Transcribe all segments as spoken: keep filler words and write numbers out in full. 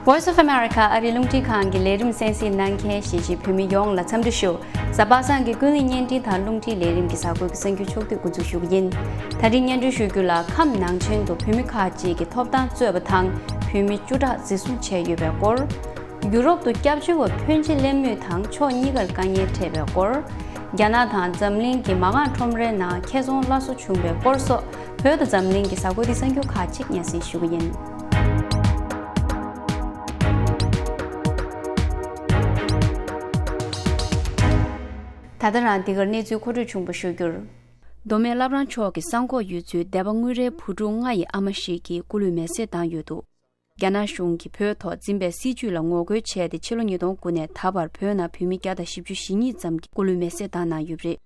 Voice of America ཨ་རིའི་རླུང་འཕྲིན་ཁང་གི་ལས་རིམ་གསན་གཟིགས་གནང་མཁན་གཞིས་བྱེས་བོད་མི་ཡོངས་ལ་འཚམས་འདྲི་ཞུ། གཟའ་པ་སངས་ཀྱི་ཀུན་གླེང་བརྙན་འཕྲིན་དང་རླུང་འཕྲིན་ལས་རིམ་གྱི་གཟའ་འཁོར་གྱི་གསར་འགྱུར་ཕྱོགས་བསྡུས་འགོ་འཛུགས་ཞུ་གི་ཡིན། ད་རིང་སྙན་སྒྲོན་ཞུ་རྒྱུ་ལ། ཁམས་ནང་ཆེན་དུ་བོད་མི་ཁག་ཅིག་གིས་ཐོབ་ཐང་རྩོད་པ་དང་བོད་མི་བཅུ་ཕྲག་འཛིན་བཟུང་བྱས་ཡོད་པའི་སྐོར། ཡུ་རོབ་ཏུ་སྐྱབས་བཅོལ་བ་ཕོན་ཆེ་སླེབས་མུས་དང་ཕྱོགས་གཉིས་ཀར་དཀའ་ངལ་འཕྲད་པའི་སྐོར། རྒྱ་ནག་དང་འཛམ་གླིང་གི་མ་འགག་ཁྲོམ་རའི་ནང་ཁེ་བཟང་སླར་གསོ་བྱུང་བའི་སྐོར་སོགས། བོད་དང་འཛམ་གླིང་གི་གཟའ་འཁོར་འདིའི་གསར་འགྱུར་ཁག་ཅིག་སྙན་སེང་ཞུ་གི་ཡིན། ད་ལྟ་རང་འདི་གར་གནས་ཚུལ་མཁོ་སྤྲོད་ཆུང་པོ་ཞུ་རྒྱུར། མདོ་སྨད་བླ་བྲང་ཕྱོགས་ཀྱི་གསང་ཁོག་ཡུལ་ཚོའི་སྡེ་པ་དངུལ་རལ་བུ་ཕྲུག་ལྔ་ཡི་ཨ་མ་ཞིག་གིས་སྐུ་ལུས་མེར་སྲེག་བཏང་ཡོད་འདུག་རྒྱ་ནག་གཞུང་གིས་བོད་ཐོག་འཛིན་པའི་སྲིད་བྱུས་ལ་ངོ་རྒོལ་བྱས་ཏེ། ཕྱི་ལོ་ཉིས་སྟོང་དགུ་ནས་ད་བར་བོད་ནང་བོད་མི་བརྒྱ་དང་བཞི་བཅུ་ཞེ་གཉིས་ཙམ་གྱིས་སྐུ་ལུས་མེར་སྲེག་བཏང་གནང་ཡོད་པ་རེད།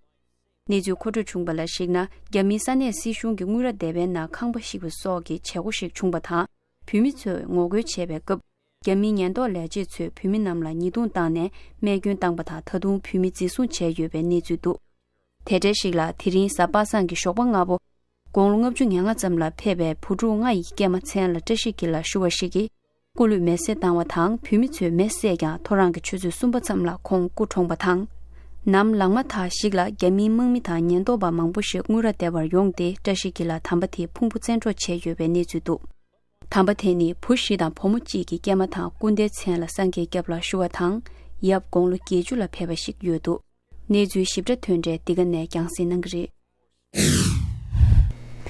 གནས་ཚུལ་མཁོ་སྤྲོད་བྱུང་བ་ལ་གཞིགས་ན། རྒྱ་མིའི་ས་གནས་སྲིད་གཞུང་གིས་དངུལ་ར་སྡེ་པའི་ནང་ཁང་པ་བཤིག་པ་སོགས་ཀྱི་བྱེད་སྒོ་ཞིག་བྱུང་བ་དང་། བོད་མི་ཚོས་ངོ་རྒོལ་བྱས་པའི་སྐབས། རྒྱ་མིའི་ཉེན་རྟོག་ལས་བྱེད་ཚོས་བོད་མི་རྣམས་ལ་ཉེས་རྡུང་བཏང་ནས་རྨས་སྐྱོན་བཏང་པ་དང་། ད་དུང་བོད་མི་འཛིན་བཟུང་བྱས་ཡོད་པའི་གནས་ཚུལ་འདུག་དེ་འབྲེལ་ཞིག་ལ། དེ་རིང་གཟའ་པ་སངས་ཀྱི་ཞོགས་པ་སྔ་པོ། དགུང་ལོ་ལྔ་བཅུ་ང་ལྔ་ཙམ་ལ་ཕེབས་པའི་བུ་ཕྲུག་ལྔ་ཡི་སྐྱེས་མ་མཚན་ལ་བཀྲ་ཤིས་འཁྱིལ་ལགས་ཞུ་བ་ཞིག་གིས། སྐུ་ལུས་མེར་སྲེག་བཏང་བ་དང་། བོད་མི་ཚོས་མེ་བསད་ཀྱང་། ཐོ་རངས་ཀྱི་ཆུ་ཚོད་གསུམ་པ་ཙམ་ལ་ཁོང་སྐུ་གྲོངས་པ་དང་། ནམ་ལངས་མ་ཐག་ཞིག་ལ། རྒྱ་མིའི་དམག་མི་དང་ཉེན་རྟོག་པ་མང་པོ་ཞིག་དངུལ་ར་སྡེ་བར་ཡོང་སྟེ། བཀྲ་ཤིས་འཁྱིལ་ལགས་དམ་པ་དེའི་ཕུང་པོ་བཙན་འཕྲོག་བྱས་ཡོད་པའི་གནས་ཚུལ་འདུག་དམ་པ་དེ་ནི་བུ་བཞི་དང་བུ་མོ་གཅིག་གི་སྐྱེས་མ་དང་། སྐུ་ཟླའི་མཚན་ལ་སངས་རྒྱས་སྐྱབས་ལགས་ཞུ་བ་དང་། ཡབ་དགུང་ལོ་བརྒྱད་ཅུ་ལ་ཕེབས་པ་ཞིག་ཡོད་འདུག་གནས་ཚུལ་ཞིབ་ཕྲ་ཐོན་འཕྲལ་འདི་ག་ནས་རྒྱང་སྲིང་གནང་གི་རེད།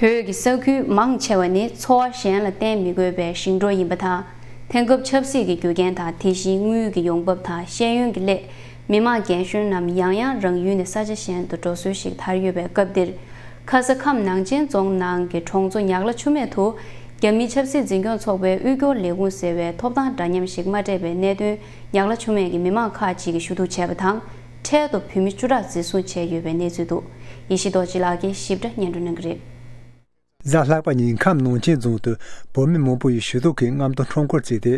བོད་ཀྱི་ས་ཁུལ་མང་ཆེ་བ་ནི་འཚོ་བ་གཞན་ལ་བརྟེན་མི་དགོས་པའི་ཞིང་འབྲོག་ཡིན་པ་དང་། དེང་སྐབས་ཆབ་སྲིད་ཀྱི་རྒྱུ་རྐྱེན་དང་། དེ་བཞིན་དངུལ་གྱི་ཡོང་འབབ་དང་ཤེས་ཡོན་གྱི་སླད། མི་དམངས་རྒན་གཞོན་རྣམས་ཡང་ཡང་རང་ཡུལ་ནས་ས་ཆ་གཞན་དུ་འགྲོ་སྲོལ་ཞིག་དར་ཡོད་པའི་སྐབས་འདིར། ཁ་ས་ཁམས་ནང་ཆེན་རྫོང་ནང་གི་གྲོང་ཚོ་ཉག་ལ་ཆུ་སྨད་དུ། རྒྱ་མིའི་ཆབ་སྲིད་འཛིན་སྐྱོང་ཚོགས་པའི་དབུལ་སྐྱོར་ལས་ཁུངས་ཟེར་བའི་ཐོབ་ཐང་འདྲ་མཉམ་ཞིག་མ་སྤྲད་པའི་གནད་དོན། ཉག་ལ་ཆུ་སྨད་ཀྱི་མི་མང་ཁག་ཅིག་གིས་ཞུ་གཏུག་བྱས་པ་དང་། འཕྲལ་དུ་བོད་མི་བཅུ་ཕྲག་འཛིན་བཟུང་བྱས་ཡོད་པའི་གནས་ཚུལ་འདུག་ཡེ་ཤེས་རྡོ་རྗེ་ལགས་ཀྱིས་ཞིབ་ཕྲ་སྙན་སྒྲོན་གནང་གི་རེད། གཟའ་ལྷག་པ་ཉིན་ཁམས་ནང་ཆེན་རྫོང་དུ་བོད་མི་མང་པོ་ཡིས་ཞུ་གཏུག་གི་རྔམ་སྟོན་ཁྲོམ་སྐོར་བརྩིས་ཏེ།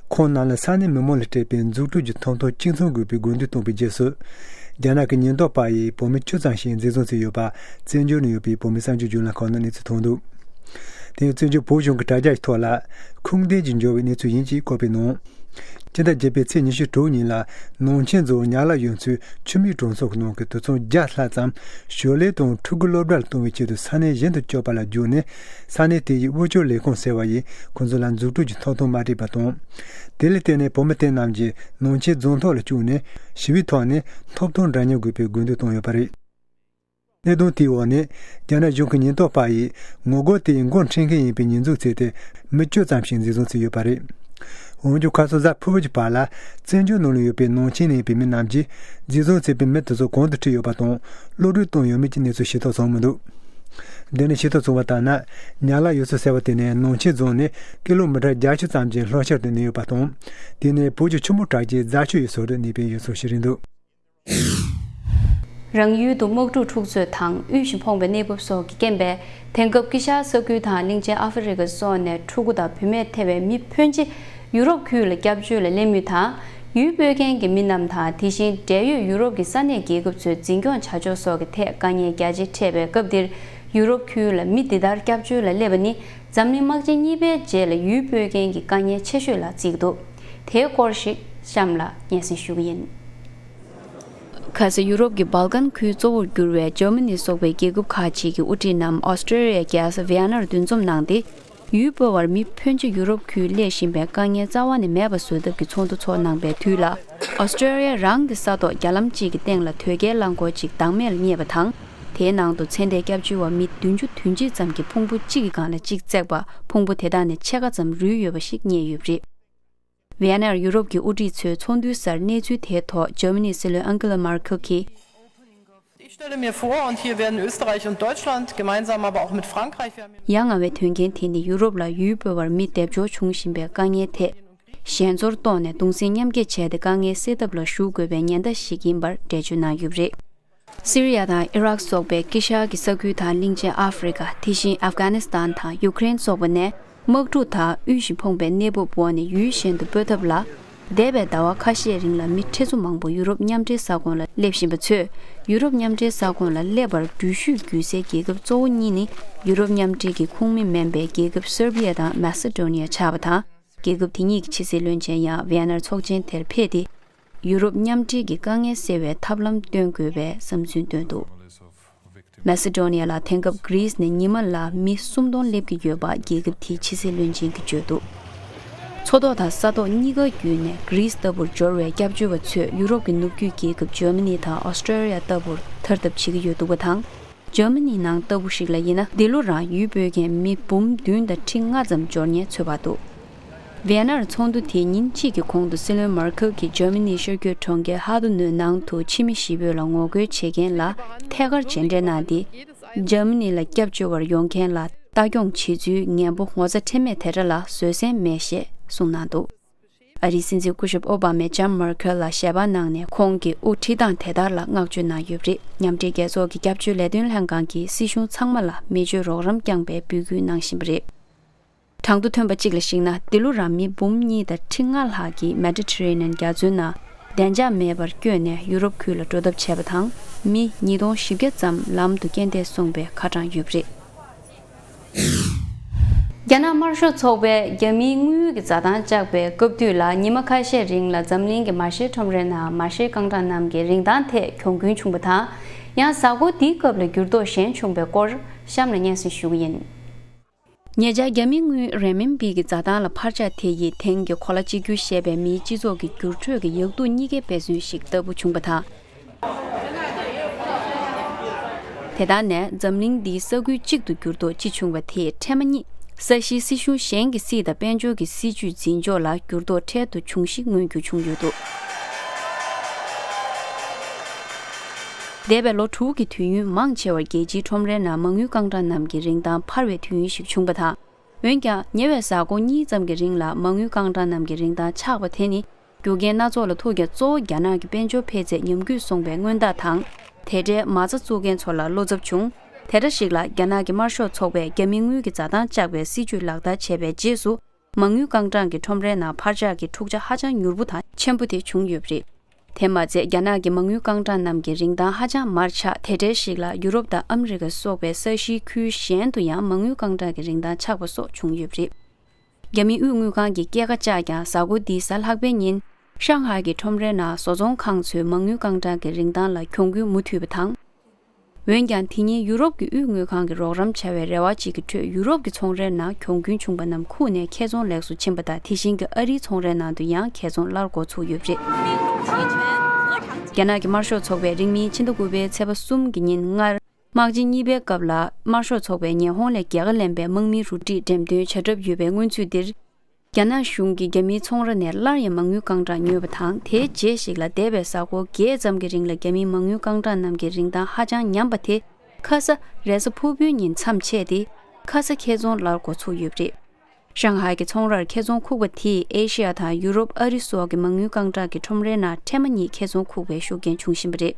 ཁོང་རྣམས་ལ་ས་གནས་མི་མང་ལ་སྤྲད་པའི་འཛུགས་སྐྲུན་གྱི་ཐོབ་ཐང་གཅིག་མཚུངས་དགོས་པའི་དགོས་འདུན་བཏོན་པའི་རྗེས་སུ། རྒྱ་ནག་གི་ཉེན་རྟོག་པ་ཡིས་བོད་མི་བཅུ་ཙམ་ཞིག་འཛིན་བཟུང་བྱས་ཡོད་པ། བཙན་བྱོལ་ནང་ཡོད་པའི་བོད་མི་གསར་འགྱུར་བརྒྱུད་ལམ་ཁག་ནང་གནས་ཚུལ་ཐོན་འདུག་དེ་ཡང་བཙན་བྱོལ་བོད་གཞུང་གི་དྲ་རྒྱ་ཡི་ཐོག་ལ། ཁུངས་ལྡན་གྱི་འབྱོར་བའི་གནས་ཚུལ་ཡིན་ཅེས་བཀོད་པའི་ནང་། སྤྱི་ཟླ་བརྒྱད་པའི་ཚེས་ཉི་ཤུ་དྲུག་ཉིན་ལ། ནང་ཆེན་རྫོང་ཉག་ལ་ཡུལ་ཚོའི་ཆུ་སྨད་གྲོང་ཚོ་གི་ནང་གི་དུད་ཚང་བརྒྱ་ལྷག་ཙམ་ཞོར་ལས་དང་ཕྲུ་གུ་སློབ་གྲྭར་གཏོང་བའི་ཆེད་དུ་ས་གནས་གཞན་དུ་བསྐྱོད་པ་ལ་བརྒྱུགས་ནས། ས་གནས་དེ་ཡི་དབུལ་སྐྱོར་ལས་ཁུངས་ཟེར་བ་ཡིས་ཁོང་ཚོ་ལ་འཛུགས་སྐྲུན་གྱི་ཐོབ་ཐང་མ་སྤྲད་པ་དང་། དེ་ལ་བརྟེན་ནས་བོད་མི་དེ་རྣམས་ཀྱིས་ནང་ཆེན་རྫོང་ཐོག་ལ་བཅུག་ནས་ཞི་བའི་ཐོག་ནས་ཐོབ་ཐང་འདྲ་མཉམ་དགོས་པའི་དགོས་འདུན་བཏོན་ཡོད་པ་རེད། གནད་དོན་དེའི་འོག་ནས། རྒྱ་ནག་གཞུང་གི་ཉེན་རྟོག་པ་ཡིས་ངོ་རྒོལ་དེའི་འགོ་འཁྲིད་མཁན་ཡིན་པའི་ཉེས་འཛུགས་བྱས་ཏེ། མི་བཅུ་ཙམ་ཞིག་འཛིན་བཟུང་བྱས་ཡོད་པ་རེད། འོན་ཀྱང་ཁ་སང་གཟའ་ཕུར་བུ་གྱི་བར་ལ། བཙན་བྱོལ་ནང་ལ་ཡོད་པའི་ནང་ཆེན་ནས་ཡིན་པའི་མི་རྣམས་ཀྱིས། འཛིན་བཟུང་བྱས་པའི་མི་དེ་ཚོ་གང་དུ་ཁྲིད་ཡོད་པ་དང་། གློད་གྲོལ་བཏང་ཡོད་མེད་ཀྱི་གནས་ཚུལ་ཞིབ་ཐག་བྱུང་མི་འདུག་འདི་ནས་ཞིབ་ཐག་བྱུང་བ་ལྟར་ན། ཉག་ལ་ཡུལ་ཚོ་ཟེར་བ་དེ་ནི་ནང་ཆེན་རྫོང་ནས་ཀི་ལོ་མི་ཊར་བརྒྱད་ཅུ་ཙམ་གྱི་ལྷོ་ཤར་དུ་གནས་ཡོད་པ་དང་། དེ་ནི་བོད་ཀྱི་ཆུ་མོ་བྲག་ཅའི་རྫ་ཆུ་ཡི་ཟུར་དུ་གནས་པའི་ཡུལ་ཚོ་ཞིག་རེད་འདུག་རང་ཡུལ་དུ་དམག་འཁྲུག་འཁྲུག་རྩོད་དང་དབུལ་ཞིང་ཕོངས་པའི་གནས་བབ་སོགས་ཀྱི་རྐྱེན་པས། དེང་སྐབས་དཀྱིལ་ཤར་ས་ཁུལ་དང་གླིང་ཆེན་ཨ་ཧྥེ་རི་ཁ་སོགས་ནས་ཕྲུ་གུ་དང་བུད་མེད་ཐེ་བའི་མི་ཕོན་ཆེ་ཡུ་རོབ་ཁུལ་ལ་སྐྱབས་བཅོལ་ལ་སླེབས་མུས་དང་། ཡུལ་སྤོ་མཁན་གྱི་མི་རྣམས་དང་། དེ་བཞིན་འབྲེལ་ཡོད་ཡུ་རོབ་ཀྱི་ས་གནས་རྒྱལ་ཁབ་ཚོས་འཛིན་སྐྱོང་བྱ་ཕྱོགས་སོགས་ཀྱི་ཐད་དཀའ་ངལ་རྒྱ་ཆེ་འཕྲད་པའི་སྐབས་འདིར། ཡུ་རོབ་ཁུལ་ལ་མི་འདི་ལྟར་སྐྱབས་བཅོལ་ལ་སླེབས་པ་ནི། འཛམ་གླིང་དམག་ཆེན་གཉིས་པའི་རྗེས་ལ་ཡུལ་སྤོ་མཁན་གྱི་དཀའ་ངལ་ཆེ་ཤོས་ལ་བརྩིས་འདུག་དེའི་སྐོར་ཞིག་གཤམ་ལ་སྙན་སེང་ཞུ་གི་ཡིན། ཁ་སང་ཡུ་རོབ་ཀྱི་སྦལ་ཀན་ཁུལ་གཙོ་བོར་གྱུར་བའི་འཇར་མ་ནི་སོགས་པའི་རྒྱལ་ཁབ་ཁག་ཅིག་གི་དབུ་ཁྲིད་རྣམས་ཨོ་སི་ཀྲི་ཡའི་རྒྱལ་ས་ཝི་ཡ་ནར་འདུ་འཛོམས་གནང་སྟེ། ཡུལ་སྤོ་བར་མི་ཕོན་ཆེ་ཡུ་རོབ་ཁུལ་སླེབས་བཞིན་པའི་དཀའ་ངལ་རྩ་བ་ནས་མེད་པ་བཟོ་ཐབས་ཀྱི་ཚོགས་འདུ་ཚོགས་གནང་བའི་དུས་ལ། ཨོ་སི་ཀྲི་ཡ་རང་གི་ས་ཐོག་རྒྱ་ལམ་གཅིག་གི་སྟེང་ལ་དོས་སྐྱེལ་རླངས་འཁོར་གཅིག་བདག་མེད་ལ་བསྙེགས་པ་དང་། དེའི་ནང་དུ་ཚེ་འདས་སྐྱབས་བཅོལ་བ་མི་བདུན་ཅུ་དོན་གཅིག་ཙམ་གྱི་ཕུང་པོ་གཅིག་གི་སྒང་ལ་གཅིག་བརྩེགས་པ། ཕུང་པོ་དེ་དག་ནི་ཕྱེད་ཀ་ཙམ་རུལ་ཡོད་པ་ཞིག་རྙེད་ཡོད་པ་རེད། ཝི་ཡ་ནར་ཡུ་རོབ་ཀྱི་དབུ་ཁྲིད་ཚོའི་ཚོགས་འདུའི་སར་གནས་ཚུལ་དེའི་ཐོག་འཇར་མ་ནིའི་སྲིད་བློན་ཨན་གྷི་ལ་མར་ཁེལ་གྱིས། Ich stelle mir vor, und hier werden Österreich und Deutschland, gemeinsam aber auch mit Frankreich, wir haben ja ཡ་ང་བའི་དོན་རྐྱེན་དེ་ནི་ཡུ་རོབ་ལ་ཡུལ་སྤོ་བར་མི་སྡེབ་འབྱོར་འབྱུང་བཞིན་པའི་དཀའ་ངལ་ཐད། ཞན་ཚོར་གཏོང་ནས་གདུང་སེམས་མཉམ་སྐྱེད་བྱས་ཏེ་དཀའ་ངལ་སེལ་ཐབས་ལ་ཞུགས་དགོས་པའི་ཉེན་བརྡ་ཞིག་ཡིན་པར་འགྲེལ་བརྗོད་གནང་ཡོད་པ་རེད། སི་རི་ཡ་དང་ཨི་རག་སོགས་པའི་དཀྱིལ་ཤར་གྱི་ས་ཁུལ་དང་གླིང་ཆེན་ཨ་ཧྥེ་རི་ཁ། དེ་བཞིན་ཨབ་གྷ་ནི་སི་ཐན་དང་ཡུ་ཀེ་རེན་སོགས་པ་ནས། དམག་འཁྲུག་དང་དབུལ་ཞིང་ཕོངས་པའི་གནས་བབ་འོག་ནས་ཡུལ་གཞན་དུ་སྤོ་ཐབས་ལ། འདས་པའི་ཟླ་བ་ཁ་ཤས་རིང་ལ་མི་ཁྲི་ཚོ་མང་པོ་ཡུ་རོབ་མཉམ་འབྲེལ་ས་ཁོངས་ལ་སླེབས་བཞིན་པ་ཚོས། ཡུ་རོབ་མཉམ་འབྲེལ་ས་ཁོངས་ལ་སླེབས་པར་འགྲུལ་བཞུད་བརྒྱུད་སའི་རྒྱལ་ཁབ་གཙོ་བོ་གཉིས་ནི། ཡུ་རོབ་མཉམ་འབྲེལ་གྱི་ཁོངས་མི་མིན་པའི་རྒྱལ་ཁབ་སར་བྷི་ཡ་དང་མེ་སི་ཌོ་ནི་ཡ་ཆགས་པ་དང་། རྒྱལ་ཁབ་དེ་གཉིས་ཀྱི་ཕྱི་སྲིད་བློན་ཆེན་ཡང་ཝི་ཡན་ནར་ཚོགས་ཆེན་དེར་ཕེབས་ཏེ། ཡུ་རོབ་མཉམ་འབྲེལ་གྱི་དཀའ་ངལ་སེལ་བའི་ཐབས་ལམ་སྟོན་དགོས་པའི་བསམ་ཚུལ་བཏོན་འདུག་མེ་སི་ཌོ་ནི་ཡ་ལ་དེང་སྐབས་གྷི་རིས་ནས་ཉི་མ་ལ་མི་སུམ་སྟོང་སླེབས་ཀྱི་ཡོད་པ་རྒྱལ་ཁབ་དེའི་ཕྱི་སྲིད་བློན་ཆེན་གྱིས་བརྗོད་འདུག་མཚོ་ཐོག་དང་ས་ཐོག་གཉིས་ཀ་བརྒྱུད་ནས་གྷི་རིས་ལྟ་བུར་འབྱོར་བའི་སྐྱབས་བཅོལ་བ་ཚོས་ཡུ་རོབ་ཀྱི་ནུབ་རྒྱུད་རྒྱལ་ཁབ་འཇར་མ་ནི་དང་ཨོ་སི་ཀྲོ་ལི་ཡ་ལྟ་བུར་ཐར་ཐབས་བྱེད་ཀྱི་ཡོད་འདུག་པ་དང་། འཇར་མ་ནིའི་ནང་ལྟ་བུ་ཞིག་ལ་ཡིན་ན། འདི་ལོ་རང་ཡུལ་སྤོས་མཁན་མི་འབུམ་བདུན་དང་ཁྲི་ལྔ་ཙམ་འབྱོར་ཉེན་ཚོད་པ་འདུག་ཝི་ཡན་ནར་ཚོགས་འདུ་དེའི་ཉིན་གཅིག་གི་གོང་དུ་སྲིད་བློན་མར་ཁེལ་གྱིས་འཇར་མ་ནིའི་ཤར་རྒྱུད་གྲོང་ཁྱེར་ཧ་དུ་ནུའི་ནང་དུ་ཕྱི་མི་ཞི་བོད་ལ་ངོ་རྒོལ་བྱེད་མཁན་ལ་ཐད་ཀར་མཇལ་འཕྲད་གནང་སྟེ། འཇར་མ་ནི་ལ་སྐྱབས་བཅོལ་བར་ཡོང་མཁན་ལ་ལྟ་སྐྱོང་བྱེད་ཚུལ་ངན་པ་ངོ་ཚ་ཁྲེལ་མེད་དེ་འདྲ་ལ་བཟོད་སྲན་མེད་ཞེས་གསུངས་གནང་འདུག་ཨ་རིའི་སྲིད་འཛིན་སྐུ་ཞབས་ཨོ་བྷ་མས་ལྕམ་མར་ཁེལ་ལ་ཞལ་པར་གནང་ནས། ཁོང་གི་དབུ་ཁྲིད་སྟངས་དེ་ལྟར་ལ་བསྔགས་བརྗོད་གནང་ཡོད་པ་རེད། མཉམ་འབྲེལ་རྒྱལ་ཚོགས་ཀྱི་སྐྱབས་བཅོལ་ལས་དོན་ལྷན་ཁང་གིས་སྲིད་གཞུང་ཚང་མ་ལ་མི་སྤྱོད་རོགས་རམ་བསྐྱངས་པའི་འབོད་སྐུལ་གནང་བཞིན་པ་རེད། གྲངས་ཐོ་ཐོན་པ་གཅིག་ལ་གཞིགས་ན། འདི་ལོ་རང་མི་འབུམ་གཉིས་དང་ཁྲི་ལྔ་ལྷག་གིས་མེ་ཌི་ཊེ་རེ་ནན་རྒྱ་མཚོའི་ནང་བདེ་འཇགས་མེད་པར་བསྐྱོད་ནས་ཡུ་རོབ་ཁུལ་ལ་འགྲོ་ཐབས་བྱས་པ་དང་། མི་ཉིས་སྟོང་བཞི་བརྒྱ་ཙམ་ལམ་དུ་རྐྱེན་འདས་སོང་བའི་ཁ་གྲངས་ཡོད་པ་རེད། རྒྱ་ནག་དམར་ཤོག་ཚོགས་པས་རྒྱ་མིའི་དངུལ་གྱི་འཛའ་ཐང་བཅག་པའི་སྐབས་དུས་ལ་ཉི་མ་ཁ་ཤས་རིང་ལ་འཛམ་གླིང་གི་མ་ཤེས་ཁྲོམ་རའི་ནང་མ་ཤེས་རྐང་གྲངས་རྣམས་ཀྱི་རིན་ཐང་ཐད་གྱོང་གུན་བྱུང་བ་དང་། ཡང་གཟའ་འཁོར་འདིའི་སྐབས་ལ་འགྱུར་ལྡོག་གཞན་བྱུང་བའི་སྐོར་གཤམ་ལ་སྙན་སེང་ཞུ་གི་ཡིན། ཉེ་ཆར་རྒྱ་མིའི་དངུལ་རེན་མིན་པི་གི་འཛའ་ཐང་ལ་འཕར་ཆག་དེ་ཡིས་དེང་གི་གོ་ལ་གཅིག་གྱུར་ཞེས་པའི་མིའི་སྤྱི་ཚོགས་ཀྱི་འགྱུར་འགྲོས་ཀྱི་ཡག་སྡུག་གཉིས་ཀའི་དཔེ་མཚོན་ཞིག་ལྟ་བུ་བྱུང་བ་དང་། དེ་ལྟར་ནས་འཛམ་གླིང་འདིའི་ས་ཁུལ་གཅིག་ཏུ་འགྱུར་ལྡོག་ཅི་བྱུང་བ་དེས་ཕྲན་མ་གཉིས་ས་གཞིའི་སྲིད་གཞུང་གཞན་གྱི་སྲིད་དང་དཔལ་འབྱོར་གྱི་སྲིད་ཇུས་འཛིན་ཕྱོགས་ལ་འགྱུར་ལྡོག་འཕྲལ་དུ་འབྱུང་གཞི་མངོན་འགྱུར་བྱུང་ཡོད་འདུག་འདས་པའི་ལོ་དྲུག་གི་དུས་ཡུན་མང་ཆེ་བར་རྒྱལ་སྤྱིའི་ཁྲོམ་རའི་ནང་མ་དངུལ་རྐང་གྲངས་རྣམས་ཀྱི་རིན་ཐང་འཕར་བའི་དུས་ཡུན་ཞིག་བྱུང་བ་དང་། འོན་ཀྱང་ཉེ་བའི་གཟའ་འཁོར་གཉིས་ཙམ་གྱི་རིང་ལ་མ་དངུལ་རྐང་གྲངས་རྣམས་ཀྱི་རིན་ཐང་ཆག་པ་དེ་ནི། རྒྱུ་རྐྱེན་སྣ་ཚོགས་ལ་ཐུག་ཀྱང་གཙོ་བོ་རྒྱ་ནག་གི་དཔལ་འབྱོར་འཕེལ་ཚད་ཉམས་རྒུད་སོང་བའི་སྔོན་རྟགས་དང་། དེ་འབྲེལ་མ་རྩ་བཙུགས་མཁན་ཚོ་ལ་བློ་འཚབ་བྱུང་། དེ་འདྲ་ཞིག་ལ་རྒྱ་ནག་གི་དམར་ཤོག་ཚོགས་པས་རྒྱ་མི་དངུལ་གྱི་འཛའ་ཐང་བཅག་པའི་སྲིད་ཇུས་ལག་བསྟར་བྱས་པའི་རྗེས་སུ། མ་དངུལ་རྐང་གྲངས་ཀྱི་ཁྲོམ་རའི་ནང་འཕར་ཆག་གི་འཁྲུག་ཆ་ཧ་ཅང་མྱུར་པོ་དང་ཆེན་པོ་དེ་བྱུང་ཡོད་པ་རེད། དེ་མ་ཚད་རྒྱ་ནག་གི་མ་དངུལ་རྐང་གྲངས་རྣམས་ཀྱི་རིན་ཐང་ཧ་ཅང་མར་ཆག་དེ་འདྲའི་ཞིག་ལ་ཡུ་རོབ་དང་ཨ་མི་རི་ཀ་སོགས་པའི་ས་གཞིའི་ཁུལ་གཞན་དུ་ཡང་མ་དངུལ་རྐང་གྲངས་ཀྱི་རིན་ཐང་ཆག་པ་སོགས་བྱུང་ཡོད་པ་རེད། རྒྱ་མིའི་དབུས་དངུལ་ཁང་གིས་སྐྱེད་ཀ་བཅག་ཀྱང་། གཟའ་འཁོར་འདིའི་གཟའ་ལྷག་པའི་ཉིན། ཧྲང་ཧའེ་གི་ཁྲོམ་རའི་ནང་བཟོ་ཚོང་ཁང་ཚོའི་མ་དངུལ་རྐང་གྲངས་ཀྱི་རིན་ཐང་ལ་གྱོང་གུན་མུ་མཐུད་པ་དང་། འོན་ཀྱང་། དེ་ཉིན་ཡུ་རོབ་ཀྱི་དབུས་དངུལ་ཁང་གིས་རོགས་རམ་བྱ་བའི་རེ་བ་བཅས་ཀྱི་ཁྲོད། ཡུ་རོབ་ཀྱི་ཚོང་རའི་ནང་གྱོང་གུན་བྱུང་པ་རྣམས་ཁུག་ནས་ཁེ་ཚོང་ལེགས་སུ་ཕྱིན་པ་དང་། དེ་བཞིན་གྱི་ཨ་རིའི་ཚོང་རའི་ནང་དུ་ཡང་ཁེ་ཚོང་སླར་འགོ་ཚུགས་ཡོད་པ་རེད། རྒྱ་ནག་གི་དམར་ཤོག་ཚོགས་པས་རིང་མིན་ཕྱི་ཟླ་དགུ་པའི་ཚེས་པ་གསུམ་གྱི་ཉིན་སྔར། དམག་ཆེན་གཉིས་པའི་སྐབས་ལ་དམར་ཤོག་ཚོགས་པའི་ཉེ་འཁོར་ལས་རྒྱལ་ཁ་ལེན་པའི་དམག་མིའི་རུ་སྒྲིག་འགྲེམས་སྟོན་བྱ་གྲབས་ཡོད་པའི་སྔོན་ཚུད་འདིར། རྒྱ་ནག་གཞུང་གིས་རྒྱ་མིའི་ཚོང་ར་ནས་སླར་ཡང་མ་དངུལ་རྐང་གྲངས་ཉོས་པ་དང་། དེའི་རྗེས་ཤིག་ལ་འདས་པའི་གཟའ་འཁོར་བརྒྱད་ཙམ་གྱི་རིང་ལ་རྒྱ་མིའི་མ་དངུལ་རྐང་གྲངས་རྣམས་ཀྱི་རིན་ཐང་ཧ་ཅང་ཉམས་པ་དེ། ཁ་ས་རེས་གཟའ་ཕུར་བུའི་ཉིན་མཚམས་ཆད་དེ། ཁ་ས་ཁེ་ཚོང་སླར་འགོ་ཚུགས་ཡོད་པ་རེད། ཧྲང་ཧའེ་གི་ཚོང་རར་ཁེ་ཚོང་ཁུག་པ་དེས་ཨེ་ཤི་ཡ་དང་ཡུ་རོབ། ཨ་རི་སོགས་ཀྱི་མ་དངུལ་རྐང་གྲངས་ཀྱི་ཁྲོམ་རའི་ནང་ཐེངས་མ་གཉིས་ཁེ་ཚོང་ཁུག་པའི་ཤུགས་རྐྱེན་བྱུང་བཞིན་པ་རེད།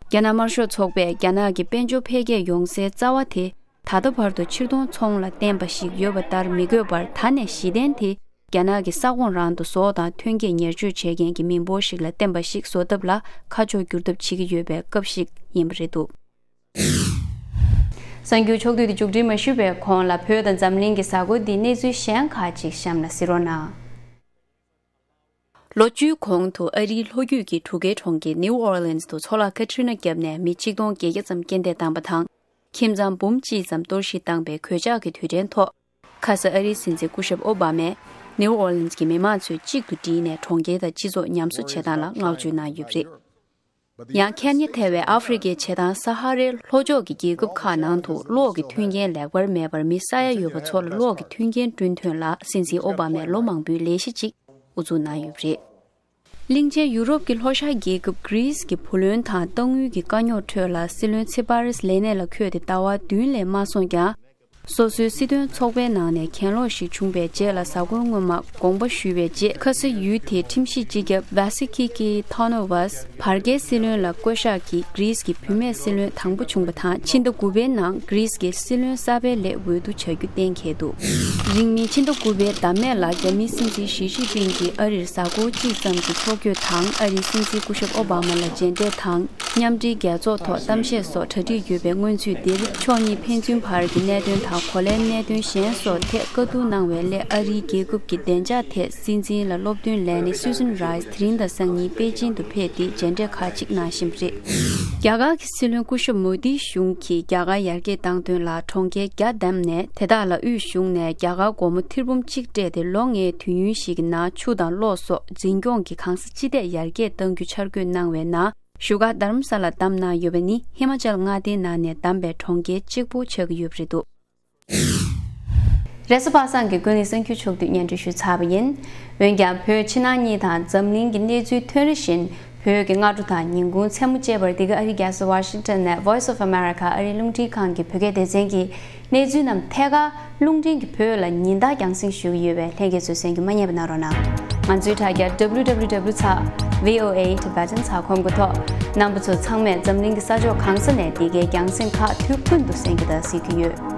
རྒྱ་ནག་དམར་ཤོག་ཚོགས་པས་རྒྱ་ནག་གི་དཔལ་འབྱོར་འཕེལ་རྒྱས་ཡོང་སའི་རྩ་བ་དེ། ད་ལྟ་བར་དུ་ཕྱིར་གཏོང་ཚོང་ལ་བརྟེན་པ་ཞིག་ཡོད་པ་ལྟར་མི་དགོས་པར། ད་ནས་གཞི་རྟེན་དེ་རྒྱ་ནག་གི་ས་ཁོངས་རང་དུ་ཟོག་དང་ཐོན་སྐྱེད་ཉེར་སྤྱོད་བྱེད་མཁན་གྱི་མི་འབོར་ཞིག་ལ་བརྟེན་པ་ཞིག་བཟོ་ཐབས་ལ་ཁ་ཕྱོགས་བསྒྱུར་ཐབས་བྱེད་ཀྱི་ཡོད་པའི་སྐབས་ཤིག་ཡིན་པ་རེད་འདུག་གསར་འགྱུར་ཕྱོགས་བསྡུས་དེ་མཇུག་སྒྲིལ་མ་ཞུས་པའི་གོང་ལ། བོད་དང་འཛམ་གླིང་གི་གཟའ་འཁོར་འདིའི་གནས་ཚུལ་གཞན་ཁག་ཅིག་གཤམ་ལ་གཟིགས་རོགས་གནང་། ལོ་བཅུའི་གོང་དུ་ཨ་རིའི་ལྷོ་རྒྱུད་ཀྱི་གྲུ་ཁའི་གྲོང་ཁྱེར་ནིའུ་ཨོར་ལིན་སི་དུ་མཚོ་ལྷ་ཁ་ཏྲི་ན་བརྒྱབ་ནས་མི་ཆིག་སྟོང་བརྒྱད་བརྒྱ་ཙམ་རྐྱེན་འདས་བཏང་པ་དང་། ཁྱིམ་ཚང་འབུམ་གཅིག་ཙམ་གཏོར་བཤིག་བཏང་པའི་གོད་ཆག་གི་དུས་དྲན་ཐོག་ཁ་ས་ཨ་རིའི་སྲིད་འཛིན་སྐུ་ཞབས་ཨོ་བྷ་མས་ནིའུ་ཨོར་ལིན་སི་གི་མི་མང་ཚོས་གཅིག་ཏུ་བསྒྲིལ་ནས་གྲོང་ཁྱེར་དང་སྤྱི་ཚོགས་ཉམས་གསོ་བྱེད་སྟངས་ལ་བསྔགས་བརྗོད་གནང་ཡོད་པ་རེད། ཡང་ཁེན་ཉ་ཐེ་བའི་ཨ་ཧྥེ་རི་ཁའི་བྱེ་ཐང་ས་ཧ་རའི་ལྷོ་ཕྱོགས་ཀྱི་རྒྱལ་ཁབ་ཁག་ནང་དུ་གློག་གི་མཐུན་རྐྱེན་ལེགས་པར་མེད་པར་མི་ས་ཡ་ཡོད་པ་ཚོ་ལ་གློག་གི་མཐུན་རྐྱེན་བསྐྲུན་ཐོན་ལ་སྲིད་འཛིན་ཨོ་བྷ་མས་ལོ་མང་པོའི་ལས་གཞི་གཅིག་དབུ་འཛུགས་གནང་ཡོད་པ་རེད། གླིང་ཆེན་ཡུ་རོབ་ཀྱི་ལྷོ་ཤར་རྒྱལ་ཁབ་གྷི་རིས་ཀྱི་བུ་ལོན་དང་གཏའ་དངུལ་གྱི་དཀའ་རྙོག་ཁྲོད་ལ། སྲིད་བློན་ཚི་པ་རེས་ལས་གནས་ལ་འཁོད་དེ་ཟླ་བ་བདུན་ལས་མ་སོང་ཀྱང་། སོ་སོའི་སྲིད་དོན་ཚོགས་པའི་ནང་ནས་གྱེན་ལོག་ཞིག་བྱུང་བའི་རྗེས་ལ། གཟའ་འཁོར་སྔོན་མ་དགོངས་པ་ཞུས་པའི་རྗེས། ཁ་ས་ཡུལ་དེའི་ཁྲིམས་ཞིབ་སྤྱི་ཁྱབ་བྷ་སི་ཁི་ཀི་ཐོ་ནོ་ཝས་བར་བརྒལ་སྲིད་བློན་ལ་བསྐོ་གཞག་གིས་གྷི་རིས་ཀྱི་བུད་མེད་སྲིད་བློན་དང་པོ་བྱུང་བ་དང་། ཕྱི་ཟླ་དགུ་པའི་ནང་གྷི་རིས་ཀྱི་སྲིད་བློན་གསར་པའི་སླད་འོས་བསྡུ་བྱ་རྒྱུ་གཏན་འཁེལ་འདུག་རིང་མིན་ཕྱི་ཟླ་དགུ་པའི་ཟླ་སྨད་ལ་རྒྱ་མིའི་སྲིད་འཛིན་ཞི་ཅིན་ཕིང་གིས་ཨ་རིར་གཟའ་འཁོར་གཅིག་ཙམ་གྱི་ཕྱོགས་བསྐྱོད་དང་། ཨ་རིའི་སྲིད་འཛིན་སྐུ་ཞབས་ཨོ་བྷ་མ་ལ་མཇལ་འཕྲད་དང་། མཉམ་འབྲེལ་རྒྱལ་ཚོགས་ཐོག་གཏམ་བཤད་སོགས་གྲ་སྒྲིག་ཡོད་པའི་སྔོན་ཚུད་འདིར། ཕྱོགས་གཉིས་ཕན་ཚུན་བར་གྱི་གནད་དོན་དང་ གོ་ལའི་གནད་དོན་གཞན་སོགས་ཐད་བཀའ་བསྡུར་གནང་བའི་སླད། ཨ་རིའི་རྒྱལ་ཁབ་ཀྱི་བདེ་འཇགས་ཐད་སྲིད་འཛིན་ལ་སློབ་སྟོན་ལེན་མཁན་Susan Rice དེ་རིང་དང་སང་ཉིན་པེ་ཅིན་དུ་ཕེབས་ཏེ་མཇལ་འཕྲད་ཁག་ཅིག་གནང་བཞིན་པ་རེད། རྒྱ་གར་གྱི་སྲིད་བློན་སྐུ་ཞབས་མོ་དིའི་གཞུང་གིས་རྒྱ་གར་ཡར་རྒྱས་བཏང་དོན་ལ་གྲོང་ཁྱེར་བརྒྱ་བདམས་ནས། དེ་དག་ལ་དབུས་གཞུང་ནས་རྒྱ་གར་སྒོར་མོ་ཐེར་འབུམ་གཅིག་སྤྲད་དེ། ལོ་ལྔའི་དུས་ཡུན་ཞིག་གི་ནང་ཆུ་དང་གློག་སོགས་འཛིན་སྐྱོང་གི་གང་ས་ཅི་ཐད་ཡར་རྒྱས་གཏང་རྒྱུ་འཆར་འགོད་གནང་བའི་ནང་བཞུགས་སྒར་རྡ་རམ་ས་ལ་བདམས་གནང་ཡོད་པ་ནི་ཧི་མ་ཅལ་མངའ་སྡེའི་ནང་ནས་བདམས་པའི་གྲོང་ཁྱེར་གཅིག་པུ་ཆགས་ཀྱི་ཡོད་པ་རེད་འདུག། རེས་གཟའ་པ་སངས་ཀྱི་ཀུན་གླེང་གསར་འགྱུར་ཕྱོགས་བསྡུས་སྙན་སྒྲོན་ཞུས་ཚར་བ་ཡིན། འོན་ཀྱང་བོད་ཕྱི་ནང་གཉིས་དང་འཛམ་གླིང་གི་གནས་ཚུལ་ཐོན་རེ་བཞིན་བོད་ཀྱི་སྔ་དྲོ་དང་ཉིན་གུང་མཚན་མོ་བཅས་པར་འདི་ག་ཨ་རིའི་རྒྱལ་ས་ཝ་ཤིང་ཊོན་ནས་Voice of America ཨ་རིའི་རླུང་འཕྲིན་ཁང་གི་བོད་སྐད་སྡེ་ཚན་གྱིས་གནས་ཚུལ་རྣམས་ཐད་ཀར་རླུང་འཕྲིན་གྱིས་བོད་ལ་ཉིན་ལྟར་རྒྱང་སྲིང་ཞུ་གི་ཡོད་པས་ལྷན་རྒྱས་ཚོས་གསན་རྒྱུ་མ་བསྙེལ་བ་གནང་རོགས་གནང་། ང་ཚོའི་དྲ་རྒྱ W W W ཚ་V O A Tibetan ཚ་ཁོམ་གོ་ཐོག་རྣམ་པ་ཚོ་ཚང་མས་འཛམ་གླིང་གི་ས་ཕྱོགས་གང་ས་ནས་འདི་གའི་རྒྱང་སྲིང་ཁག་དུས་ཀུན་ཏུ་གསན་རྒྱུ་དང་གཟིགས་ཀྱི་ཡོད།